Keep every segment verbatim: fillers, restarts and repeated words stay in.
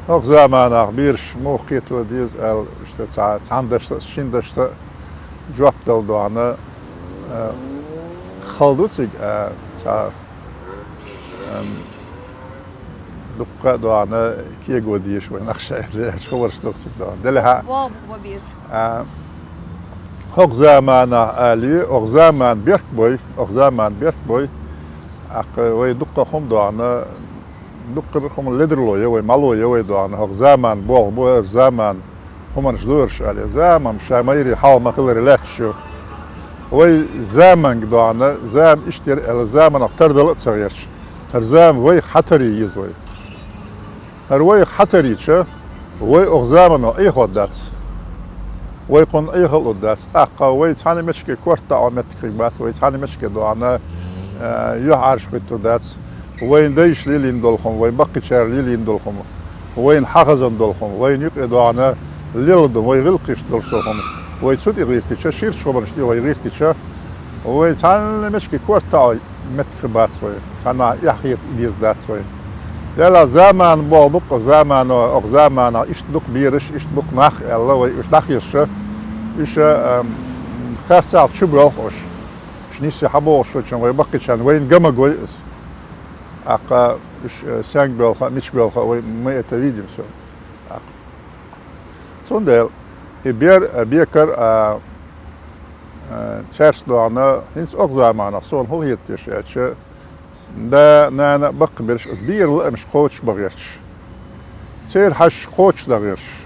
ХӀокху заманахь бераш муха кхето деза аьлла, иштта цхьа-, цхьана дашца а, шина дашца а жоп дала доьгӀна, а, хала ду цига, а, цхьа, ам, дуккха а доьгӀна кего дезаш вай нах шаьш лерча хабарш ду цига доьгӀна. Делахь а, болх бан беза. А, хӀокху заманахь али, хӀокху заман берк бой, хӀокху заман берк бой, тӀаккха вай дуккха хӀума доьгӀна, дуккха хӀума ледарло я вай, мало я вай доьгӀна, хӀокху заман болх бу, хӀара заман хӀуманаш ду хӀорш аьлла. Заман ша майрра хьалха ма-хиллара лаьтташ ю. Вай заманга доьгӀна, зама иштта яра аьлла, заманах тардала а ца гӀерташ, хӀара зама вайх хьатаре еза вай. ХӀара вайх хьатарийча, вай оха замано Ӏехо дац. Вай кхунна Ӏехалур дац. ТӀаккха вай цхьана мечке корта таӀо меттиг хир бац, вай цхьана мечке доьгӀна, а, юьхьӀаьржа хӀуьттур дац. Вайн дайша лелийна долу хӀума, вайн баккхийчара лелийна долу хӀума, вайна хьахазна долу хӀума, вайна юкъе доьгӀна лелла ду, вай гӀиллакхаш долуш долу хӀума. Вай цу тӀе гӀиртича, ширачу хӀуманаш тӀе вай гӀиртича, вай цхьана мечке корта таӀо меттиг хир бац вай, цхьаннахьа эхь хета деза дац вай. Делахь заман болх бу-кх, замано, оха заманахь иштта ду-кх бераш, иштта бу-кх нах аьлла, вай уьш дӀахезча, уьш, ам, харцахьалла чу боьлху уьш. Уьш нийсса хьабогӀуш хилча, вай баккхийчарна вайна ган ма гой иза. ТӀаккха уьш, э, сенга боьлху а, мича боьлху а вай, мы это видим всё. ТӀаккха. Цундела и бер, а, бекар, а, а, цаьрца доьгӀна, хӀинца оха заманахь суна хӀун хета теша аьлча, да, нана а, баккхийберш а, оцу беран лаамаш кхочушбан гӀерташ. Церан хьашташ кхочушдан гӀерташ.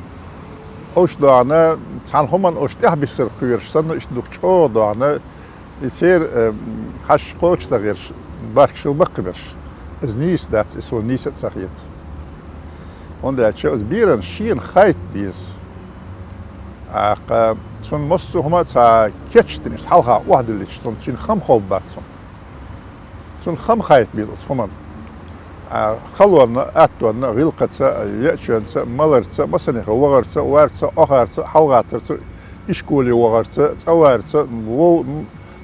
Уьш доьгӀна, цхьана хӀуманна уьш тӀаьхьабиссар кхоьруш санна, иштта дукха чӀогӀа доьгӀна, и церан, э, хьашташ кхочушдан гӀерташ, баркаш хила баккхийберш. Иза нийса дац, и суна нийса а ца хета. ХӀунда аьлча оцу берана шена хайта деза. ТӀаккха цунна массо а хӀума а ца кечдина, иштта хьалха охьадиллича, цунна шена хам хов бац цунна. Цунна хам хайта беза оцу хӀуманна. А, халонна, аттонна, гӀиллакхаца, яачоьнца, маларца, масанехьа вахарца, варца, охарца, хьалагӀаттарца, ишколе вахарца, цӀа варца, вов-,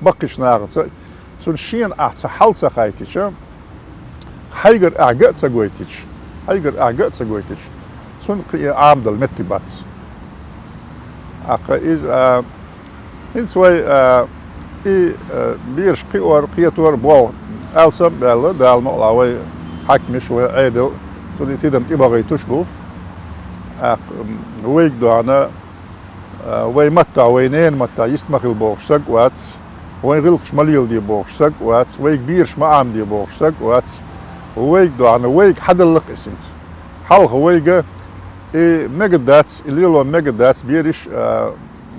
баккхийчу нахаца. Цунна шена ахь цхьа хьал ца хайтича, хьайгара ахь ган а ца гойтича, хьайгара ахь ган а ца гойтича, цунна кхин а Ӏамадала меттиг бац. ТӀаккха иза, а, хӀинца вай, а, и, а, бераш кхиор, кхетор болх алсам а баьлла, Дала мукъалахь вай хьаькамаш, вай Ӏедал, цунна и тидам тӀебахийтуш бу. ТӀаккха, м, вайга доьгӀна, а, вай маттахь, вай ненан маттахь йист ма хила бохуш саг а вац, вайн гӀиллакхаш ма леладе бохуш саг а вац, вайга бераш ма Ӏамаде бохуш саг а вац. Вайга доьгӀна, вайга хьадалла-кх иза хӀинца. Хьалха вайга и мегаргдац, и лело мегаргдац, бераш, а,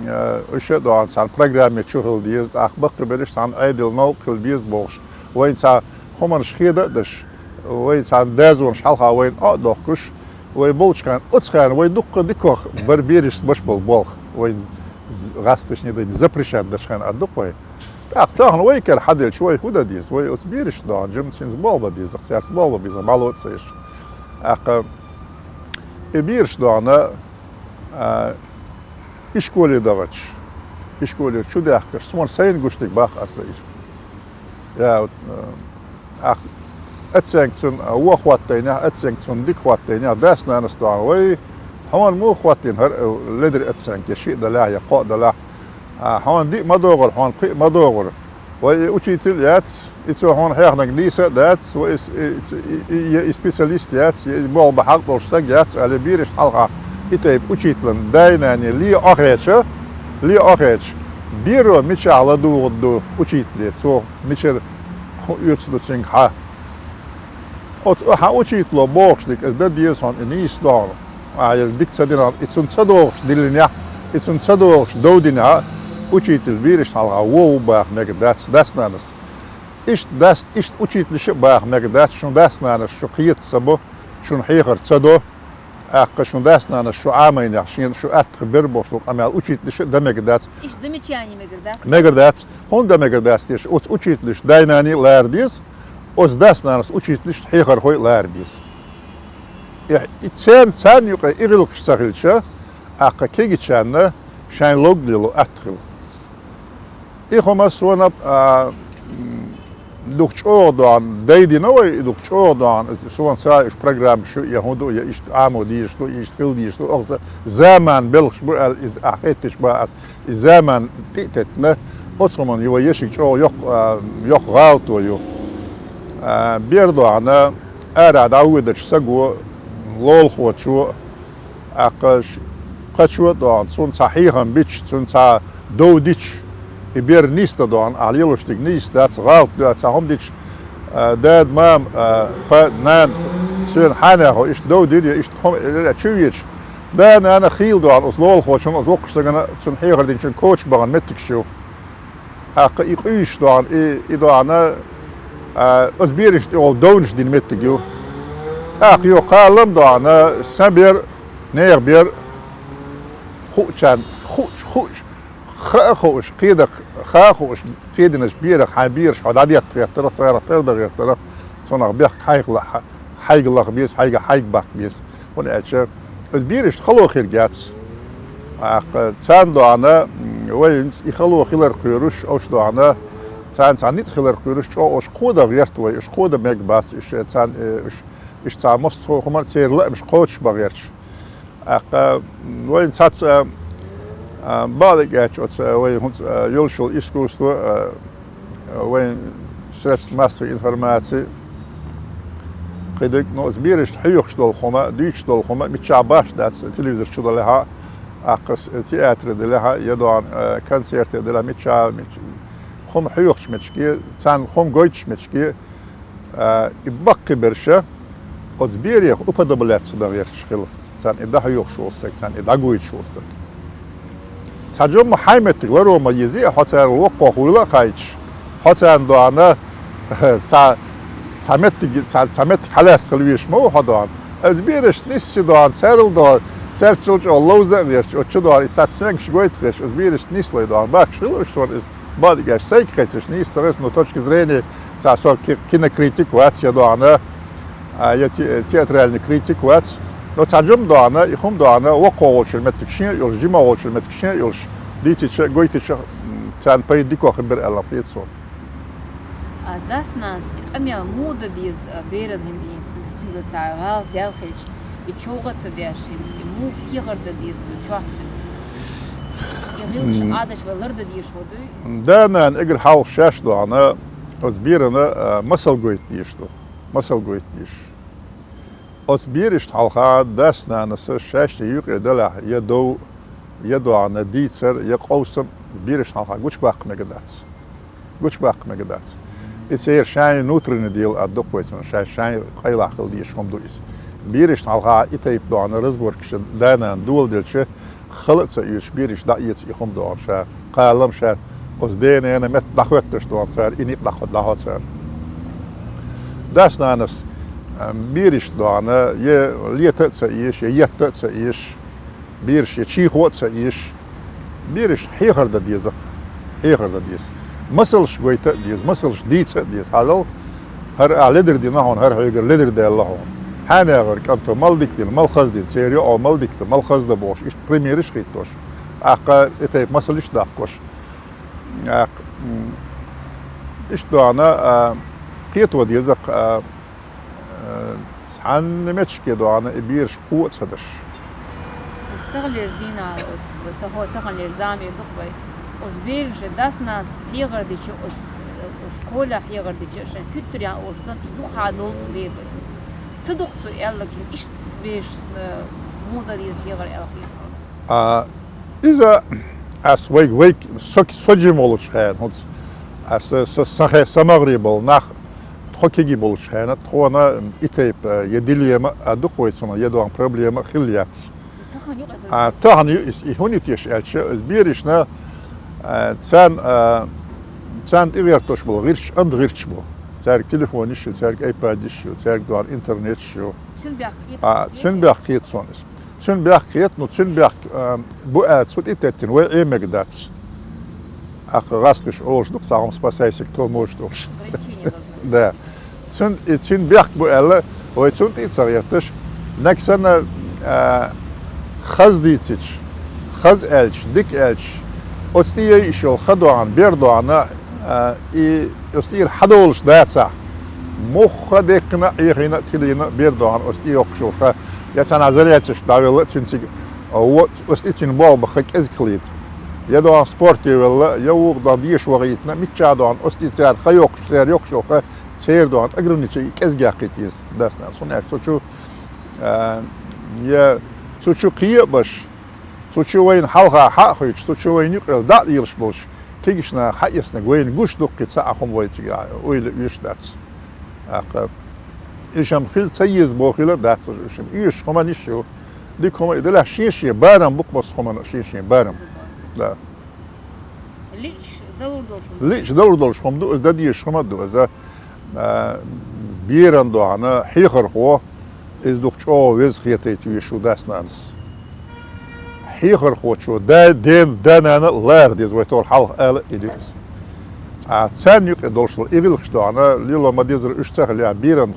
а, уьш а доьгӀна цхьана программе чу хила деза, тӀаккха баккхийберш цхьана Ӏедалан новкъа хила беза бохуш. Вайна цхьа хӀуманаш хеда а деш, вай цхьана дозанаш хьалха вайна а дохкуш, вай болчу хенахь, оцу хенахь вай дуккха дикох бара берашца беш болу болх, вайн з-, з-, гӀаскхичу дайна запрещать деш хенахь а ду-кх вай. ТӀаккха тахана вай кара хьаделча, вай хӀун дан деза? Вай оцу берашца доьгӀна жимма цуьнца болх бан беза-кх, цаьрца болх бан беза-кх, мало а ца еш. ТӀаккха и бераш доьгӀна, а, ишколе дахча, ишколера чу даьхкича, суна сайна гуш дерг бах аса ира. Я, вот, э, ах, оценка цунна, а, вон хӀоттийнехь, оценка цунна дика хӀоттийнехь, дас-нанас доьгӀна: «Вай, хьуна муха хӀоттийна хӀара, э, ледара оценка, я шиъ далахь, я кхоъ далахь? А, хьуна диъ ма догӀура, хьуна пхиъ ма догӀура. Вай, и учитель яц, и цо хьуна хьехнарг нийса а дац, вай, и, и, и, и, я и специалист яц, я и болх бан хьакъ долуш саг яц», — аьлла, берашна хьалха и тайпа учителан дай-наний лен Ӏохаьчча, лен Ӏохаьчча, беро мичахь ладугӀург ду учителе, цо мичара хӀун оьцу ду цуьнга хьан. Оцу хьан учитело бохуш дерг, иза дан деза хьуна, и нийса доьгӀна. Ахьа яра дика ца дина, и цунна ца догӀуш диллинехь, и цунна ца догӀуш довдинехь, учитель берашна хьалха вон ву баха мегар дац дас-нанас. Иштта дас, иштта учителаша а баха мегар дац, шун дас-нанас шу кхета ца бо, шуна хьехар ца до, тӀаккха шун дас-нанас шу Ӏамийнехь, шена шу атта хир бер бохуш долу къамел учителаша а дан мегар дац. Иштта замечание мегар дац. Мегар дац. ХӀунда дан мегар дац теша? Оцу учителаша дай-наний а лара деза, оцу дас-нанас учителашна хьехархой а лара беза. И, и церан, царна юкъе и гӀиллакхаш ца хилча, тӀаккха кегийчарна шайн ловг лело атта хила. И хӀума суна, а, м, Дукха чӀоагӀа доагӀа дайдина вай, и дукха чӀоагӀа доагӀа, сона сай уж программаш ю, я хӀун ду, я иштта Ӏамо дезаш ду, я иштта хила дезаш ду, оха заман белхаш бу аьлла, иза ахь хетташ ба ас, и заман тӀе а теттина, оцу хӀуманна ю вай ешиг чӀоагӀа йоккха, а, йоккха гӀалато ю. А, бер доагӀа, ара дӀавоьдучу саго, лолахочо, ТӀаккха ш-, кхачо а доагӀа, цунна цхьа хьехам бича, цунна цхьа дов дича, и бер нийса дан доагӀа, ахь лелош дерг нийса дац, гӀалат ду, цхьа хӀума дича, а, дада, мама, а, па, нана, соьна хьанехо иштта дов дира, я иштта хӀума, э, чу везаш. Да, нана, хийла доагӀа, оцу лолахочунна, оцу воккхачу стагана, цунна хьехар динчун коча бахана меттигаш ю. ТӀаккха и къуьйсуш доагӀа, и, и доагӀа, а, оцу берашна тӀехула довнаш дина меттиг ю. ТӀаккха йо кхалам доагӀа, сан бер, нехан бер, хуучарна, хууш, хууш, хаа хууш, кхедах, хаа хууш, кхединарш берах, хьайн бераш хьо дӀадетта гӀертарах, царах тара дан гӀертарах, цунах бехк хьайгала, хьайгала беза, хьайга хьайга баккха беза. ХӀунда аьлча, оцу берашна хало хир яц. ТӀаккха царна доагӀа, м, вайна и хало хилар кхоьруш, уьш доагӀа, царна цхьа ницкъ хилар кхоьруш, чӀоагӀа уьш кхода гӀерта вай, уьш кхода мега бац, уьш царна, э, уьш, уьш цхьа массо а хӀума церан лаамаш кхочушбан гӀерташ. ТӀаккха, м, вайна цхьацца, а, бакъдерг аьлча, оцу, а, вай хӀинца, а, йолуш йолу искусство, а, вайн средств массовой информации, кхидерг, ну, оцу берашна хьоьхуш долу хӀума, дуьйцуш долу хӀума, миччахь баш дац, телевизор чу делахь а, аккхас театре делахь а, я доагӀа, э, концерте делахь а, миччахь, мич-, хӀума хьоьхучу меттигашка, царна хӀума гойтучу меттигашка, э, и баккхий берш оцу берех уподоблять дан гӀерташ хилла. Царна и дӀахьоьхуш волу стаг, царна и дӀагойтуш волу стаг. Цхьа жимма хьайн меттиг ларо ма еза, хьо царал воккхах вуйла а хаийташ, хьо царна доагӀа, цхьа, цхьа меттиг, цхьа, цхьа меттиг хьалаьцна хила везаш ма ву хьо доагӀа. Оцу берашна нисса доагӀа, царал доагӀа, цаьрца чӀогӀа ловза а гӀерташ, оцу чу доагӀа, и цхьацца сенкаш гойтуш гӀерташ, оцу берашна нисса лай доагӀа. Бахкаш хилла уьш суна иза. Бакъдерг аьлча, сайга хеташ, нийса ца гӀерта, но точка зрения цхьа со ки-, кинокритик вац, я доагӀа, а, я те-, театральный критик вац. Но цхьа жимма доагӀа, и хӀума доагӀа, воккхах волчун меттиг шен а йолуш, жимах волчун меттиг шен а йолуш, дийцича, гойтича, м, царна пайда дика хир бара аьлла хета суна. А, дас-нанас и къамел муха дан деза, а, беран хӀинца, цуьнга цхьа гӀалат даьлла хилча, и чӀогӀа ца деш хӀинца, и муха хьехар дан деза цу чохь цуьнга? И гӀиллакхаш, М. Ӏадаташ вай лардан дезаш хӀун дуй? Да-нана эггара хьалха шаьш доагӀа, оцу берана, а, масал гойту дезаш ду. Масал гойту дезаш. Оцу берашна хьалха дас-нанас шаьш юкъе делахь, я дов, я доагӀа дийцар, я къовсам берашна хьалха гучубаккха мега дац. Гучубаккха мега дац. И церан шайн внутренний дела а дукха вай цунах, шайн, шайн къайлах хила дезаш хӀума ду иза. Берашна хьалха и тайпа доагӀа разборкаш да-нана доладелча, хала а ца оьцуш, бераш дӀаэца и хӀума доагӀа ша, кхалам ша, оцу ден-ненан метта дӀахӀоьтташ доагӀа цара, и никъ дӀахо-, дӀахьо цара. Дас-нанас, а, берашна доагӀа, я лета а ца эша, я етта а ца эша, бераш я чийхо а ца эша, берашна хьехар дан деза, хьехар дан деза. Масалш гойта а деза, масалш дийца а деза. Хьажал, хӀара ахь ледара дина хьуна, хӀара хьоьгара ледара даьлла хьуна. Хьенегара кӀанто мала дика дина, мала хаза дина, церан йоӀо мала дика ду, мала хаза дан бохуш, иштта примераш хӀиттош. ТӀаккха и тайпа масалш даккхош. ТӀаккха, м, иштта доагӀа, а, кхето деза, а, Э, цхьанна меттигашка доагӀа и бераш кхо а ца деш. Ас таханлера дийнахь оцу, тахан-, таханлера зама ду-кх вай. Оцу бераша дас-нанас хьехар дича, оцу, оцу школехь хьехар дича, шайн хӀуьттаренна олуш санна, юха долу бер бара. Ца ду-кх цо аьлла, кхин иштта берашна муха дан деза хьехар аьлла хета хьуна? А, иза ас вайга, вайга, со, со жима волчу хенахь, хӀинца ас, со, сан хе-, сан магӀарий болу нах, тхо кегий болчу хенахь, тхуна и тайпа, я дилемма а ду-кх вай цунах, я доагӀа проблема а хилла яц. Тахана ю-кх иза? А, тахана ю иза, и хӀунда ю теша аьлча, иза берашна, а, царна, а, царна тӀегӀертош болу гӀирсаш анда гӀирсаш бу. Цаьрга телефонаш ю, цаьрга айпадаш ю, цаьрга доагӀа интернеташ ю. Цуьнан бехк хета? А, цуьнан бехк хета суна иза. Цуьнан бехк хета, ну, цуьнан бехк, а, бу аьлла, цу тӀе теттина вай Ӏемега дац. Ахьа гӀаскхаш олуш ду-кх, цхьа хӀума спасайся, кто может олуш. Ограничение должно быть. Да. Цуьнан, и цуьнан бехк бу аьлла, вай цунна тӀе а ца гӀерташ, нагахь санна, а, хаза дийцича, хаза аьлча, дика аьлча, оцу тӀе яй иша йолу ха доагӀа, бер доагӀа, А, и оцу тӀера хьадолуш дацахь, муха деккхина а, Ӏехийна а, тилийна а бер дохьуна оцу тӀе йоккхуш йолуш, я цхьана зарядчашка дӀавелла а цуьнан цига, а, во, оцу тӀе цуьнан болх бан хан кӀезиг хилийта. Я дохьуна спорте велла, я вукху дохьуна деша вахийтина, миччахь дохьуна оцу тӀе цара хан йоккхуш, цара йоккхуш йолуш хан, церан дохьуна ограничение кӀезиг яккхийта еза дас-нанас. ХӀунда аьлча цу чу, а, я цу чу кхебеш, цу чу вайна хьалха хьа а хуьйцуш, цу чу вайна юкъаралла дӀа а лелаш болуш, кегийчу наха хьаэцнарг вайна гуш ду-кх и цхьа а хӀума вай цига, ойла оьшуш дац. ТӀаккха, уьш-м хила ца еза бохийла а дац, уьш-м оьшуш хӀуманаш ю. Дика хӀума а ю, делахь шен-шен барам бу-кх массо а хӀуманна, шен-шен барам. Да. Лиъча далур долуш хӀума. Лиъча далур долуш хӀума ду иза, дан дезаш хӀума а ду иза. А, беран дохьуна хьехархо, иза дукха чӀогӀа веза хетийта везаш ву дас-нанас. Хьехархочо да-, ден-, да-нана а лара деза, вай тохара хьалха ала а ду иза. Ткъа царна юкъе долуш долу и гӀиллакхаш дохьуна лело ма-деззара уьш ца хилахь, беран